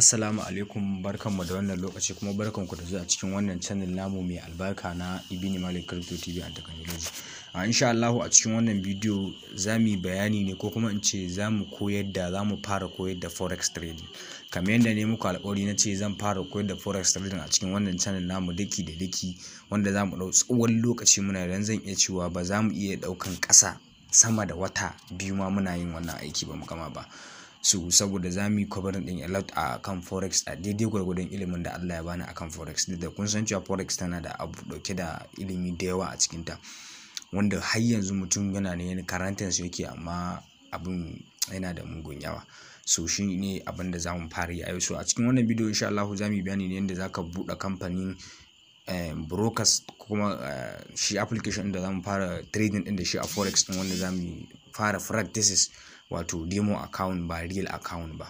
Assalamu alaikum, barkanmu da wannan lokaci kuma barkanku da zuwa cikin wannan channel namu mai albarka na Ibn Malik Crypto TV and Technology. A insha Allahu a cikin wannan bidiyo za mu yi bayani ne, ko kuma in ce za mu koyar da za mu fara koyar da forex trading. Kamar yadda ne muku alƙawari na ce zan fara koyar da forex trading a cikin wannan channel namu daki da daki, wanda za mu ɗau tsawon lokaci muna dan zan iya cewa ba za mu iya ɗaukan ƙasa sama da wata 2 ma muna yin wannan aiki ba mu gama ba. So saboda za mu yi covering ɗin a lot a kan forex a daidai gwargwadon ilimin da Allah ya bani akan forex. Duk da kun san cewa forex tana da abu ɗauke da ilimi da yawa a cikinta, wanda har yanzu mutum yana ne karantar su yake, amma abun yana da mugun yawa. So shi ne abin da za mu fara yi a yau. So a cikin wannan bidiyo insha Allahu za mu yi bayani ne yadda za ka buɗe kamfanin brokers, kuma shi application da za mu fara trading ɗin da shi a forex ɗin, wanda za mu fara practices, wato demo account ba real account ba.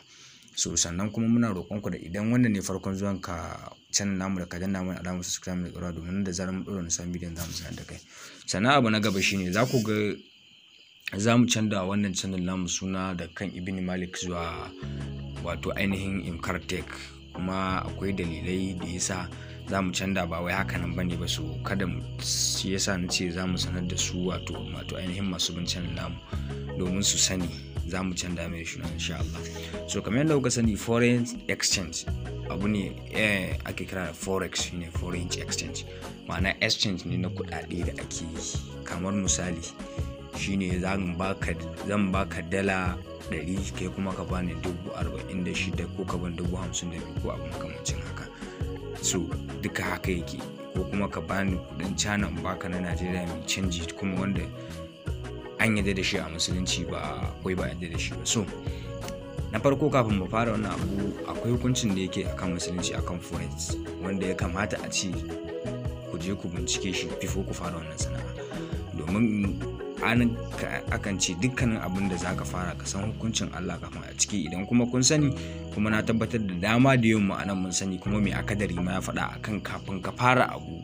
So sannan kuma muna roƙon ku da idan wannan ne farkon zuwan ka channel namu, da ka danna mana alamar subscribe da ƙararrawa, domin da zarar mun ɗora wani sabon bidiyon za mu sanar da kai. Sannan abu na gaba shine za ku ga za mu canza wannan channel namu suna da kan Ibn Malik zuwa wato ainihin Imkar Tech, kuma akwai dalilai da yasa za mu canza, ba wai haka nan bane ba. So kada mu shi yasa na ce za mu sanar da su wato ainihin masu bin channel namu domin su sani za mu canza mai suna insha Allah. So kamar yadda kuka sani, foreign exchange abu ne ake kira da forex, shine foreign exchange, ma'ana exchange ne na kuɗaɗe da ake yi. Kamar misali shine zan baka dala 100, kai kuma ka bani 46,000 ko ka bani 52,000 ko abu makamancin haka. So duka haka yake, ko kuma ka bani kuɗin China in baka na Najeriya mai canji, kuma wanda an yarda da shi a musulunci ba akwai ba yarda da shi ba. So na farko kafin mu fara wannan abu, akwai hukuncin da yake akan musulunci akan forex, wanda ya kamata a ce ku je ku bincike shi before ku fara wannan sana'a, domin akan ce dukkanin abin da zaka fara ka san hukuncin Allah kafin a ciki. Idan kuma kun sani, kuma na tabbatar da dama da yawan ma'anan mun sani, kuma mai akadari ma ya faɗa akan kafin ka fara abu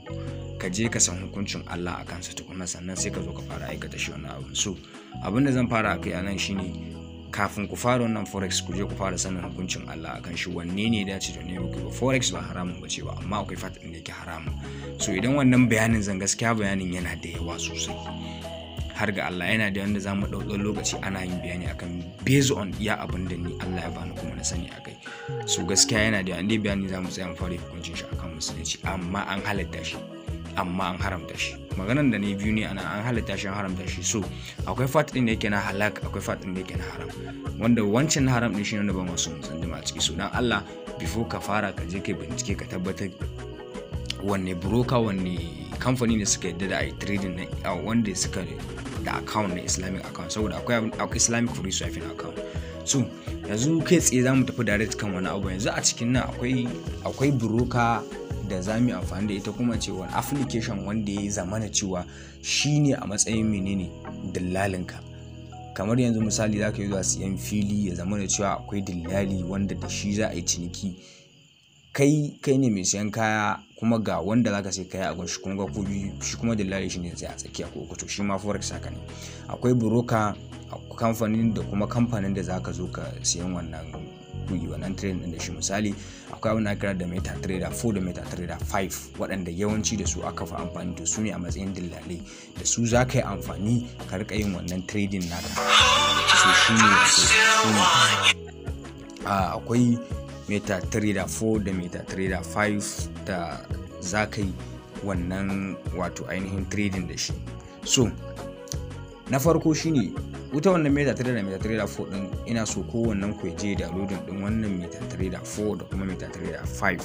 ka je ka san hukuncin Allah a kansa tukuna, sannan sai ka zo ka fara aikata shi wannan abun. So abin da zan fara akai anan shine kafin ku fara wannan forex, ku je ku fara sanin hukuncin Allah akan shi, wanne ne ya dace da ne ku ba. Forex ba haramun bace ba, amma akwai fat ɗin da yake haramun. So idan wannan bayanin zan gaskiya bayanin yana da yawa sosai, har ga Allah yana da wanda zamu ɗau tsawon lokaci ana yin bayani akan based on iya abin da ni Allah ya bani kuma na sani akai. So gaskiya yana da wanda bayani zamu tsaya mu fara hukuncin shi akan musulunci, amma an halatta shi amma an haramta shi. Maganan da ne biyu ne ana an halatta shi an haramta shi. So akwai fat ɗin da yake na halak, akwai fat ɗin da yake na haram, wanda wancan na haram ɗin shi ne wanda ba masu tsunduma a ciki. So dan Allah before ka fara ka je ka bincike ka tabbatar wanne broker, wanne kamfani ne suka yadda da a yi trading na wanda suka da account na Islamic account, saboda akwai Islamic free swapping account. So yanzu kai tsaye za mu tafi direct kan wani abu. Yanzu a cikin nan akwai broker da za mu yi amfani da ita, kuma ce wani application wanda ya zamana cewa shine a matsayin menene dillalinka. Kamar yanzu misali za ka yi zuwa siyan fili, ya zamana cewa akwai dillali wanda da shi za a yi ciniki. Kai ne mai siyan kaya, kuma ga wanda zaka sai kaya a gun shi, kuma ga ku biyu, shi kuma dillali shi ne zai a tsakiya ko to shi ma forex haka ne. Akwai broker kamfanin da kuma kamfanin da zaka zo ka siyan wannan kuyi wannan trading din da shi. Misali akwai abin da aka kira da MetaTrader 4 da MetaTrader 5, waɗanda yawanci da su aka fi amfani, to su ne a matsayin dillalai da su za ka yi amfani ka riƙa yin wannan trading naka. So shi ne akwai MetaTrader 4 da MetaTrader 5 da za ka yi wannan wato ainihin trading da shi. So na farko shine wuta wannan MetaTrader da MetaTrader 4 din, ina so kowannen ku je downloading din wannan MetaTrader 4 da kuma MetaTrader 5.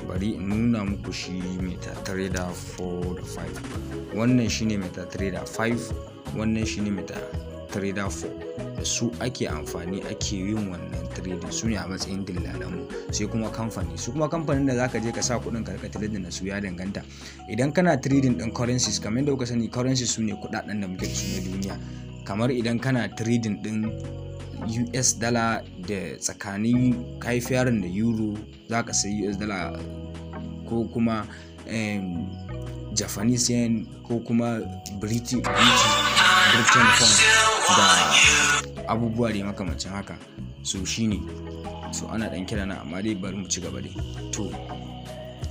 Bari in nuna muku shi MetaTrader 4 da 5. Wannan shine MetaTrader 5, wannan shine MetaTrader 4. Da su ake amfani ake yin wannan trading, su ne a matsayin dillalanmu. Sai kuma kamfani, su kuma kamfanin da zaka je ka sa kuɗin ka rika trading da su ya danganta. Idan kana trading din currencies, kamar yadda kuka sani currencies su ne kuɗaɗen da muke da su na duniya. Kamar idan kana trading din US dollar da tsakanin kai pairing da euro, zaka sayi US dollar ko kuma Japanese yen ko kuma British Britain pound da Abubuwa dai makamancin haka. So shine, so ana dan kira na, amma dai bari mu ci gaba dai. To,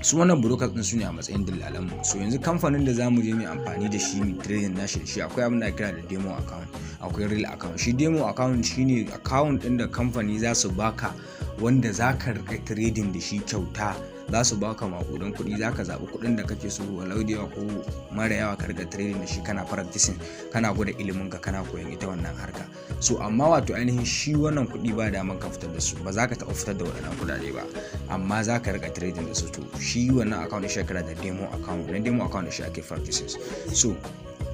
su wannan brokers din su ne a matsayin dillalan mu. So yanzu kamfanin da zamu je mu amfani da shi, mu trading nashi da shi, akwai abin da kira da demo account, akwai real account. Shi demo account shine account din da kamfani za su baka wanda za ka rika trading da shi kyauta. Za su baka makudan kuɗi, za ka zaɓi kuɗin da kake so, walau da yawa ko mara yawa, ka riga trading da shi, kana practicing, kana gwada ilimin ka, kana koyon ita wannan harka. So amma wato ainihin shi wannan kuɗi ba daman ka fitar da su, ba za ka taɓa fitar da waɗannan kuɗaɗe ba, amma za ka riga trading da su. To, shi wannan account shi kira da demo account. Na demo account shi ake practices. So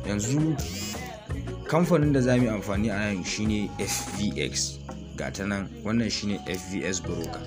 yanzu kamfanin da za mu yi amfani a nan shine FBX. Ga ta nan, wannan shine FBS broker.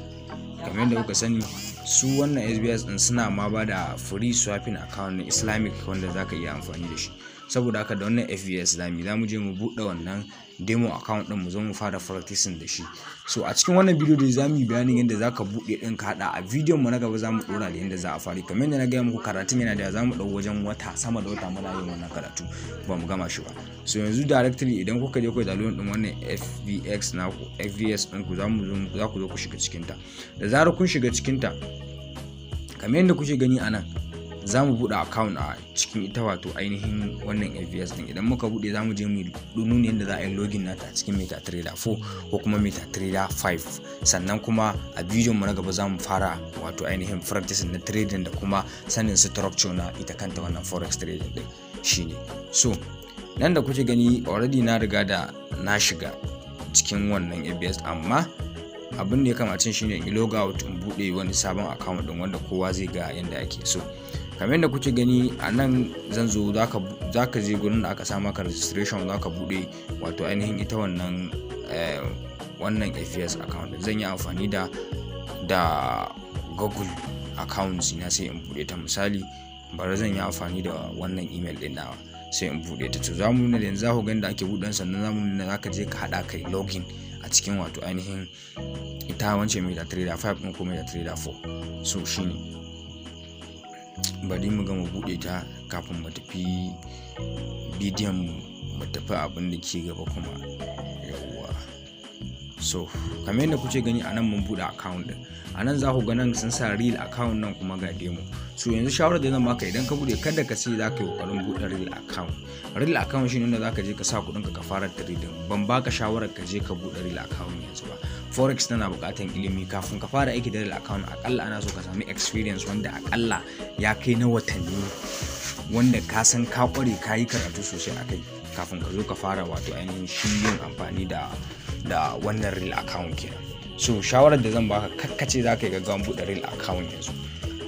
Kamar yadda kuka sani, su wannan FBS din suna ma ba da free swapping account na Islamic wanda za ka iya amfani da shi. Saboda haka da wannan FBS za mu je mu buɗe wannan demo account din, mu zo mu fara practicing da shi. So a cikin wannan bidiyo da za mu yi bayanin yadda za ka buɗe ɗin ka haɗa. A bidiyon mu na gaba za mu ɗora da yadda za a fara. Kamar yadda na gaya muku, karatun yana da za mu ɗau wajen wata, sama da wata muna yin wannan karatu, ba mu gama shi ba. So yanzu directly idan kuka je ku download din wannan FBX na FBS ɗin ku, za mu zo za ku zo ku shiga cikin ta. Da zarar kun shiga cikin ta, kamar yadda kuke gani a nan, za mu buɗe account a cikin ita wato ainihin wannan FBS din. Idan muka buɗe, za mu je mu nuna yadda za a yi login nata a cikin MetaTrader 4 ko kuma MetaTrader 5. Sannan kuma a bidiyon mu na gaba za mu fara wato ainihin practicing na trading da kuma sanin structure na ita kanta wannan forex trading din shine. So nan da kuke gani, already na riga da na shiga cikin wannan FBS, amma abin da ya kamata shine in log out, in buɗe wani sabon account din wanda kowa zai ga yadda ake. So kamar yadda kuke gani a nan, zan zo, za ka je gurin da aka sa maka registration, za ka buɗe wato ainihin ita wannan FBS account. Zan yi amfani da Google account na sai in buɗe ta. Misali, bari zan yi amfani da wannan email din nawa sai in buɗe ta. To, za mu nuna yanzu, za ku ga da ake buɗe, sannan za mu nuna za ka je ka haɗa kai login a cikin wato ainihin ita wancan MetaTrader 5 ɗin ko MetaTrader 4. So shine, bari mu gama buɗe ta kafin mu tafi bidiyon, mu tafi abin da ke gaba kuma. Yawwa, so kamar yadda kuke gani a nan, mun buɗe account din. A nan za ku ga nan sun sa real account, nan kuma ga demo. So yanzu shawarar da zan baka, idan ka buɗe, kada ka ce za ka yi ƙoƙarin buɗe real account. Real account shine wanda za ka je ka sa kuɗinka ka fara trading. Ban baka shawarar ka je ka buɗe real account yanzu ba. Forex tana buƙatar ilimi kafin ka fara aiki da real account. Akalla ana so ka sami experience wanda akalla ya kai na watanni, wanda ka san ka ƙware, ka yi karatu sosai a kai, kafin ka zo ka fara wato ainihin shi yin amfani da wannan real account kenan. So shawarar da zan baka, kar ka ce za ka yi gaggawan buɗe real account yanzu.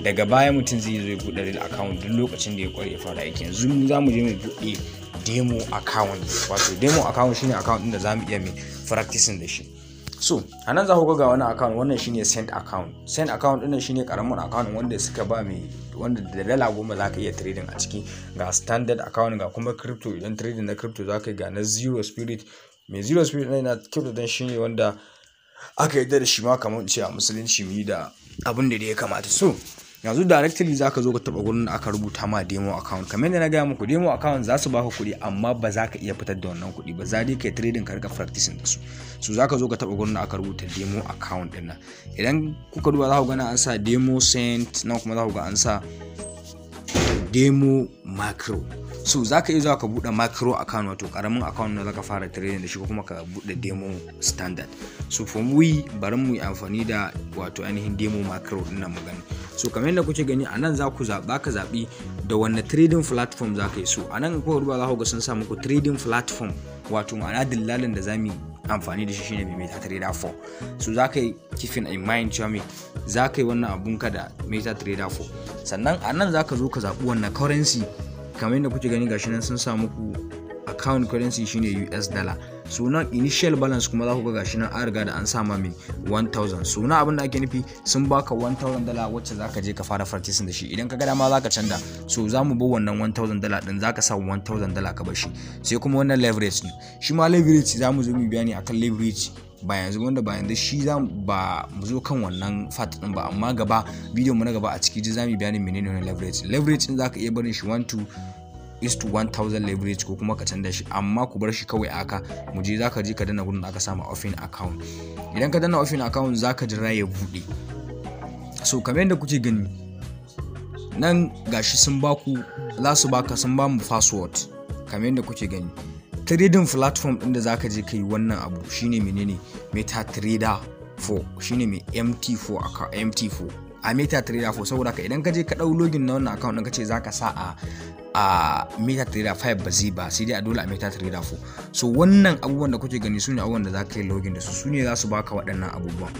Daga baya mutum zai zo ya buɗe real account duk lokacin da ya ƙware, ya fara aiki. Yanzu za mu je mu buɗe demo account. Wato demo account shine account ɗin da za mu iya mai practicing da shi. So a nan za ku ga wani account, wannan shine cent account. Cent account ɗin shine karamin account wanda suka ba mai, wanda da $10 za ka iya trading a ciki. Ga standard account, ga kuma crypto, idan trading na crypto za ka yi, ga na zero spread. Mai zero spread na crypto dan shine wanda aka yarda da shi ma, kamar ce a musulunci mu yi da abin da ya kamata. So yanzu directly za ka zo ka taba gurin da aka rubuta ma demo account. Kamar yadda na gaya muku, demo account za su baka kuɗi, amma ba za ka iya fitar da wannan kuɗi ba, za dai kai trading, ka rika practicing da su. So za ka zo ka taba gurin da aka rubuta demo account din nan. Idan kuka duba, za ku gana an sa demo cent, nan kuma za ku ga an sa demo micro. So za ka iya zuwa ka buɗe micro account, wato karamin account na zaka fara trading da shi, ko kuma ka buɗe demo standard. So for we, bari mu yi amfani da wato ainihin demo micro din nan mu gani. So kamar yadda kuke gani a nan, za ku zaɓa, ka zaɓi da wanne trading platform za ka yi. So a nan kuka duba, za ku ga sun sa muku trading platform, wato ma'ana dillalin da za mu yi amfani da shi shine mai MetaTrader 4. So za ka yi keeping in mind cewa mai za ka yi wannan abun ka da MetaTrader 4. Sannan a nan za ka zo ka zaɓi wannan currency. Kamar yadda kuke gani, gashi nan sun sa muku account currency shine US dollar. So nan initial balance kuma za ku ga gashi nan an riga da an sama mai 1000. So na abin da ake nufi, sun baka $1000 wacce zaka je ka fara practicing da shi. Idan ka ga dama zaka canza. So za mu bi wannan $1000 din, zaka sa $1000 ka bar shi. Sai kuma wannan leverage ne. Shi ma leverage za mu zo mu bayani akan leverage, ba yanzu, wanda ba yanzu shi za ba mu zo kan wannan part din ba, amma gaba, bidiyon mu na gaba, a ciki za mu yi bayanin menene wannan leverage. Leverage din zaka iya barin shi 1 to is to 1000 leverage ko kuma ka canza shi, amma ku bar shi kawai aka mu je. Zaka je ka danna gurin da aka sama open account. Idan ka danna open account, zaka jira ya bude. So kamar yadda kuke gani nan, gashi sun baku, za su baka, sun ba mu password. Kamar yadda kuke gani, trading platform din da zaka je kai wannan abu shine menene? MetaTrader 4, shine mai MT4, MT4 a MetaTrader 4. Saboda ka idan ka je ka dau login na wannan account din, ka ce zaka sa a MetaTrader 5, ba zai ba, sai dai a dole a MetaTrader 4. So wannan abubuwan da kuke gani su ne abubuwan da za ka yi login da su, su ne za su baka waɗannan abubuwan.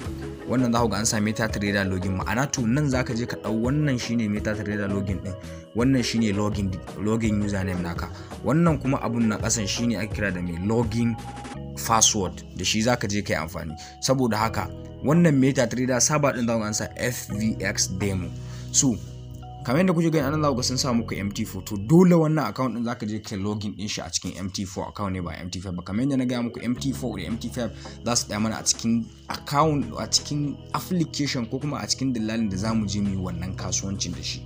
Wannan za ku ga an sa MetaTrader login, ma'ana to nan za ka je ka ɗau wannan shine MetaTrader login ɗin, wannan shine login username naka. Wannan kuma abun na ƙasan shine ake kira da mai login password, da shi za ka je ka yi amfani. Saboda haka wannan MetaTrader server ɗin za ku ga an sa FBX demo. So kamar yadda kuke gani anan, za ku ga sun sa muku MT4. To dole wannan account din zaka je kai login din shi a cikin MT4 account ne, ba MT5 ba. Kamar yadda na gaya muku, MT4 da MT5 za su tsaya mana a cikin account, a cikin application ko kuma a cikin dillalin da zamu je mu yi wannan kasuwancin da shi,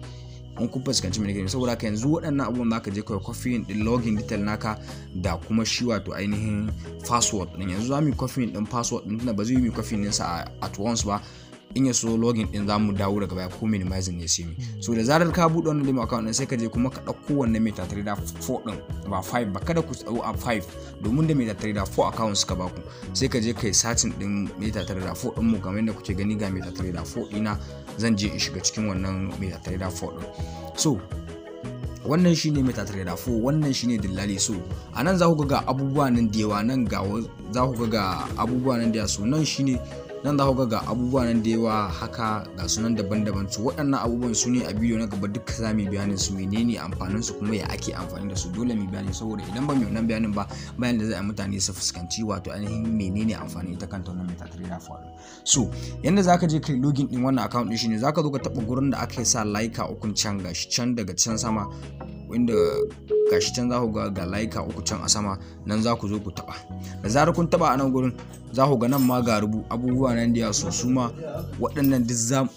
in kun fuskanci mai nake. Saboda haka yanzu waɗannan abubuwan zaka je kai copying din login detail naka da kuma shi wato ainihin password din. Yanzu za mu yi copying din password din, tunda ba zai yi mu copying din sa at once ba. In ya so login din za mu dawo daga baya ko minimizing ne sai mu. So da zarar ka buɗe wannan demo account din, sai ka je kuma ka ɗauko wannan MetaTrader 4 din, ba 5 ba. Kada ku tsawo a 5, domin da MetaTrader 4 account suka baku. Sai ka je kai searching din MetaTrader 4 din mu. Kamar yadda kuke gani, ga MetaTrader 4 dina, zan je in shiga cikin wannan MetaTrader 4 din. So wannan shine MetaTrader 4, wannan shine dillali. So a nan za ku ga abubuwa nan da yawa, nan ga za ku ga abubuwa nan da yawa. So nan shine, nan za ku ga abubuwa nan da yawa haka, ga sunan daban-daban. Su waɗannan abubuwan su ne a bidiyo na gaba duka za mu bayanin su, menene amfanin su kuma ya ake amfani da su. Dole mu bayani, saboda idan ba mu wannan bayanin ba, bayan da za a mutane su fuskanci wato ainihin menene amfani ita kanta wannan MetaTrader 4. So yanda zaka je kai login din wannan account din shine zaka zo ka taba gurin da aka sa layuka ukun can, gashi can daga can sama, inda gashi can za ku ga ga layuka uku can a sama nan, za ku zo ku taba. Da zarar kun taba a nan gurin, za ku ga nan ma ga rubu abubuwa nan da ya so. Su ma waɗannan duk za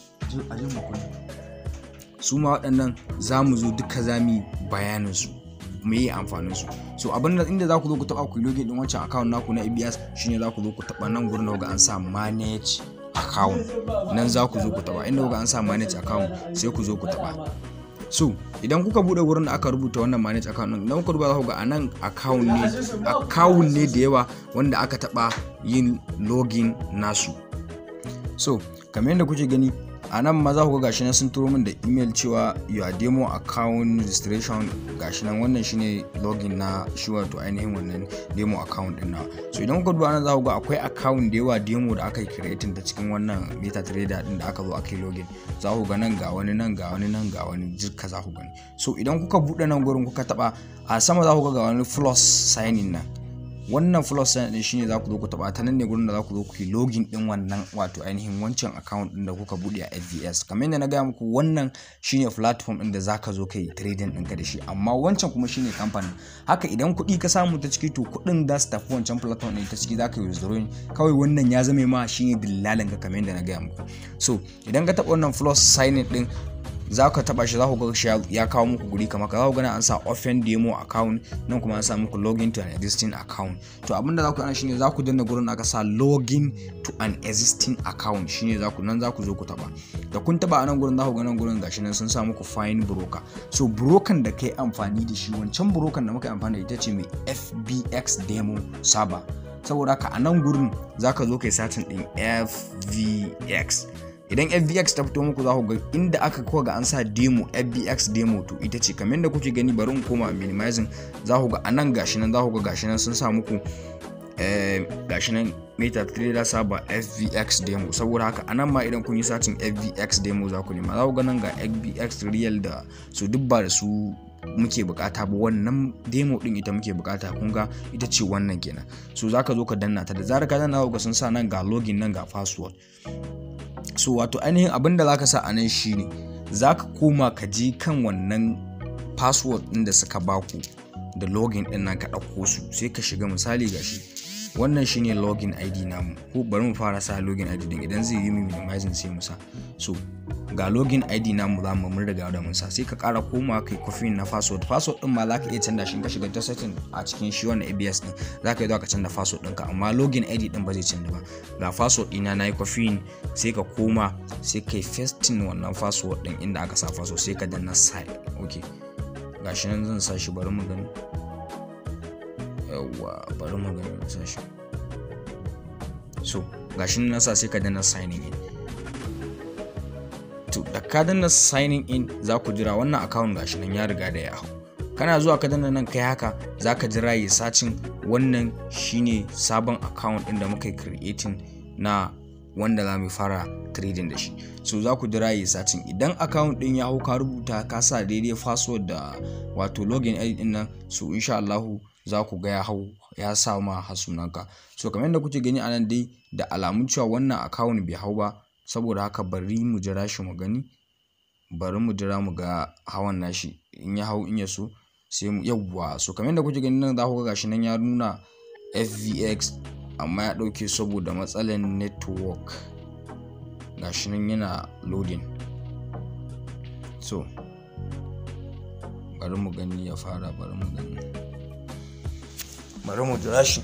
su ma waɗannan za mu zo duka za mu yi bayanin su, me yi amfanin su. So abin da inda za ku zo ku taba ku login din wancan account naku na ABS shine za ku zo ku taba nan gurin da ga an sa manage account. Nan za ku zo ku taba inda ga an sa manage account, sai ku zo ku taba. So idan kuka bude wurin da aka rubuta wannan manage account din, idan kuka duba za ku ga anan account ne da yawa wanda aka taba yin login nasu. So kamar yadda kuke gani a nan ma, za ku ga gashi nan sun turo min da email cewa "Your demo account registration". Gashi nan, wannan shine login na shi wato ainihin wannan demo account din na. So idan kuka duba nan, za ku ga akwai account da yawa demo da aka yi creating ta cikin wannan MetaTrader din da aka zo aka yi login. Za ku ga nan ga wani, nan ga wani, nan ga wani, duka za ku gani. So idan kuka buɗe nan gurin kuka taba a sama, za ku ga wani plus sign in nan. Wannan plus sign din shine za ku zo ku taba. Ta nan ne gurin da za ku zo ku yi login din wannan wato ainihin wancan account din da kuka bude a FBS. Kamar yadda na gaya muku, wannan shine platform din da zaka zo kai trading ɗinka da shi, amma wancan kuma shine kamfanin. Haka idan kuɗi ka samu ta ciki, to kuɗin za su tafi wancan platform din, ta ciki za ka yi withdrawing. Kawai wannan ya zame ma shine dillalin ka, kamar yadda na gaya muku. So idan ka taba wannan plus sign din, za ka taba shi, za ku ga shi ya kawo muku guri kamar ka za ku gana an sa open demo account, nan kuma an sa muku login to an existing account. To abinda za ku yi shine za ku danna gurin aka sa login to an existing account, shine za ku nan za ku zo ku taba. Da kun taba a nan gurin, za ku ga nan gurin gashi nan sun sa muku find broker. So broker da kai amfani da shi, wancan broker da muka amfani da ita ce mai FBX demo server. Saboda haka a nan gurin za ka zo kai searching din FBX. Idan FBX ta fito muku, za ku ga inda aka kuka ga an sa demo, FBX demo, to ita ce. Kamar yadda kuke gani, bari in koma minimizing. Za ku ga anan gashi nan, za ku ga gashi nan sun sa muku gashi nan MetaTrader server FBX demo. Saboda haka anan ma idan kun yi searching FBX demo za ku nema, za ku ga nan ga FBX real da su, duk ba da su muke bukata ba, wannan demo din ita muke bukata. Kun ga ita ce wannan kenan. So zaka zo ka danna ta. Da zarar ka danna, za ga sun sa nan ga login, nan ga password. So wato ainihin abin da zaka sa a nan shine zaka koma ka je kan wannan password din da suka baku da login din nan, ka ɗauko su, sai ka shiga. Misali, gashi wannan shine login ID namu, ko bari mu fara sa login ID din. Idan zai yi mu minimizing sai mu sa. So Ga login ID namu za mu mun riga da mun sa, sai ka ƙara koma kai copy na password. Password din ma za ka iya canza shi in ka shiga ta setting a cikin shi wannan ABS din, za ka yi zuwa ka canza password ɗinka, amma login ID din ba zai canza ba. Ga password ɗina na yi copy, sai ka koma sai kai pasting wannan password din inda aka sa password, sai ka danna sign. Okay, gashi nan zan sa shi, bari mu gani. Yawwa, bari mu gani sa shi. So gashi nan na sa, sai ka danna signing in. To, da ka danna signing in, za ku jira wannan account, gashi nan ya riga da ya hau. Kana zuwa ka danna nan kai haka, za ka jira ya searching. Wannan shine sabon account din da muka yi creating na wanda za mu fara trading da shi. So za ku jira ya searching. Idan account din ya hau, ka rubuta, ka sa daidai password da wato login ID din nan, so insha Allahu za ku ga ya hau, ya sa ma har sunanka. So kamar yadda kuke gani anan dai, da alamun cewa wannan account bai hau ba. Saboda haka bari mu jira shi mu gani, bari mu jira mu ga hawan nashi. In ya hau, in ya so sai mu, yawwa. So kamar yadda kuke gani nan, za ku ga gashi nan ya nuna FBX, amma ya ɗauke saboda matsalar network. Gashi nan yana loading. So bari mu gani ya fara, bari mu gani, bari mu jira shi.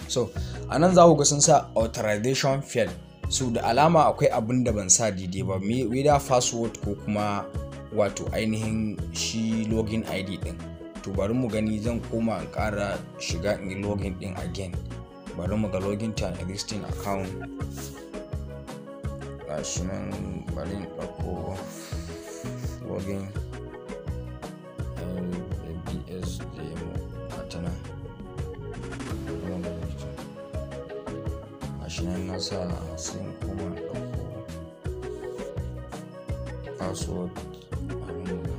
So a nan za ku ga sun sa "authorization fail". So da alama akwai abin da ban sa daidai ba, whether password ko kuma wato ainihin shi login ID din. To, bari mu gani, zan koma in ƙara shiga in yi login din again. Bari mu ga login to an existing account. Gashi nan, bari in ɗauko login ABS demo a nan. Bari mu gani. Gashi nan na sa, sai in koma in ɗauko password. Bari mu ga.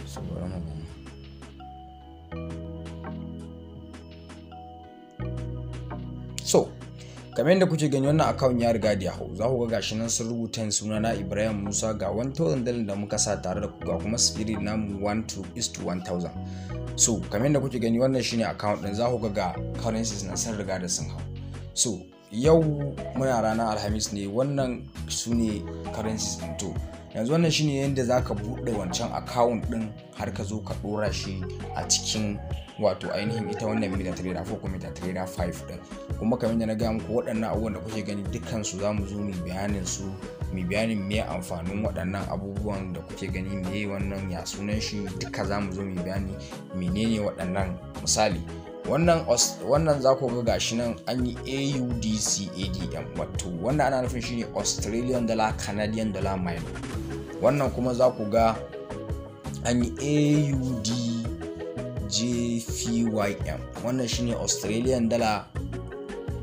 So bari mu gani. So kamar yadda kuke gani, wannan account ya riga da ya hau. Za ku ga gashi nan sun rubuta suna na Ibrahim Musa, ga 1000 dalin da muka sa tare da ku, ga kuma spread namu 1 to is to 1000. So kamar yadda kuke gani, wannan shine account din. Za ku ga currencies na sun riga da sun hau. So yau muna ranar Alhamis ne, wannan su ne currencies din. To, yanzu wannan shine yadda za ka buɗe wancan account din har ka zo ka ɗora shi a cikin wato ainihin ita wannan MetaTrader 4 ko MetaTrader 5 din. Kuma kamar yadda na gaya muku, waɗannan abubuwan da kuke gani dukkan su za mu zo mu bayanin su, mu bayanin me amfanin waɗannan abubuwan da kuke gani, me wannan, ya sunan shi, duka za mu zo mu bayani menene waɗannan. Misali wannan, za ku ga gashi nan an yi AUDCADM, wato wannan ana nufin shine Australian dollar Canadian dollar minor. Wannan kuma za ku ga an yi AUD JPYM, wannan shine Australian dollar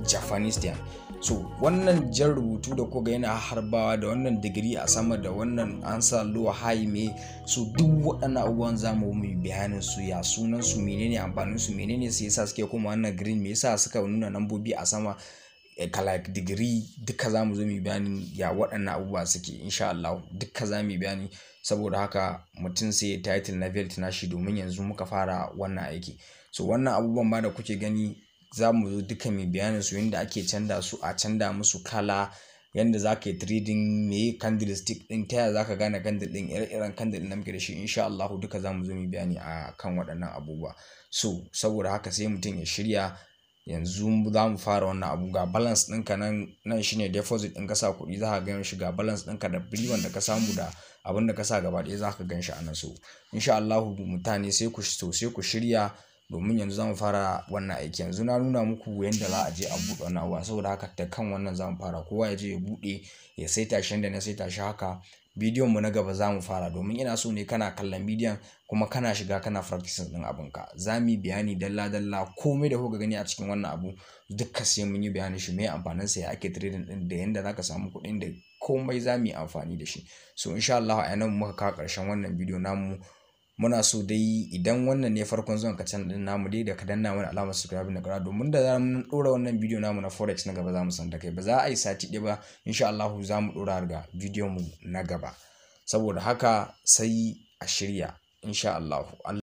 Japanese yen. So wannan jan rubutu da kuga yana harbawa da wannan digiri a sama da wannan an sa low, high, me. So duk waɗannan abubuwan za mu yi bayanin su, ya sunan su, menene amfanin su, menene su yasa suke kuma wannan green, me yasa suka nuna nambobi a sama like digiri, duka za mu zo mu bayanin ya waɗannan abubuwa suke insha Allah. Duka za mu yi bayani. Saboda haka mutum sai ya title na belt nashi, domin yanzu muka fara wannan aiki. So wannan abubuwan ma da kuke gani, za mu zo duka mai bayanin su, yadda ake canza su, a canza musu kala, yadda za ka yi trading, me candlestick din, ta yaya za ka gane candle din, ire-iren candle din da muke da shi, insha Allah duka za mu zo mu bayani a kan waɗannan abubuwa. So saboda haka sai mutum ya shirya, yanzu za mu fara wannan abu. Ga balance ɗinka nan, nan shine deposit ɗin ka sa kuɗi, za ka gan shi. Ga balance ɗinka da riban da ka samu da abin da ka sa gaba ɗaya, za ka gan shi a nan. So insha Allah mutane sai ku, so sai ku shirya, domin yanzu za mu fara wannan aiki. Yanzu na nuna muku yadda za a je a buɗe wannan abu. Saboda haka da kan wannan za mu fara. Kowa ya je ya buɗe, ya saita shi yadda na saita shi haka. Bidiyon mu na gaba za mu fara, domin ina so ne kana kallon bidiyon kuma kana shiga kana practicing din abinka. Za mu yi bayani dalla dalla, komai da kuka gani a cikin wannan abu dukka sai mun yi bayanin shi, me amfanin sa, ya ake trading din, da yanda zaka samu kuɗin, da komai za mu yi amfani da shi. So insha Allah a nan muka kawo ƙarshen wannan bidiyo namu. Muna so dai idan wannan ne farkon zuwan ka channel din namu dai, da ka danna mana alamar subscribe na kara, domin da zarar mun dora wannan bidiyo namu na forex na gaba, za mu san da kai. Ba za a yi sati ɗaya ba, insha Allah za mu dora ga bidiyon mu na gaba. Saboda haka sai a shirya insha Allah.